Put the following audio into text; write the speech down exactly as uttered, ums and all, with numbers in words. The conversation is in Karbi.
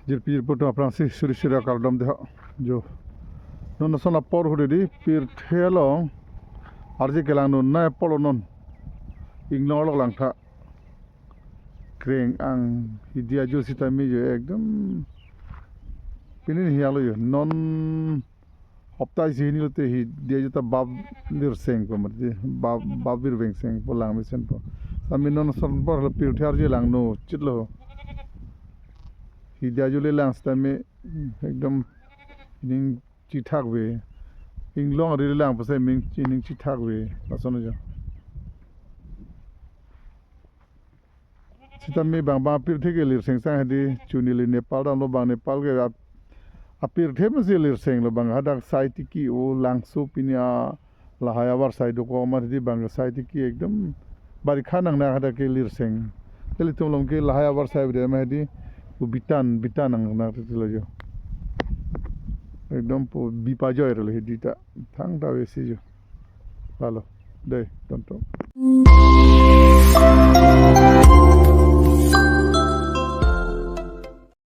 Jirpi jirpo atum aphrangsi suri suri akardom dei ho. Jo. Non ason apor huri di pirthe along arje kelang non, nai apor non. Inglong along langtha. Kreng ang hidi ajo sitame jo ekdom pini ni hiang lo jo. Non hopta isi hini lote hidi ajo ta bap lirsengpo mati, bap, bap birvengsengpo, lang mesenpo. Sami non ason apor lo pirthe arje langno chitlo. Hidi ajo le lang sitame ekdom ining chithak ave. Inglong ari le lang pusi ining, ining chithak ave. Lason jo. Sitame bang bang apirthe ke lirsengsang hedi, chunili Nepal damlo, bang Nepal ke ap-, apirthe masi lirsenglo, bang hadak sai tiki o langso pini a lahai avarsai dokok amat hedi bang sai tiki ekdom barikha nang nang hadak ke lirseng. Te ilitum along ke lahai avarsai bede amat hedi, o bitan, bitan nang nang titi lo jo. Ekdom po bipajoi lo hedi ta, thangta avesi jo. Lalo, dei, tonto.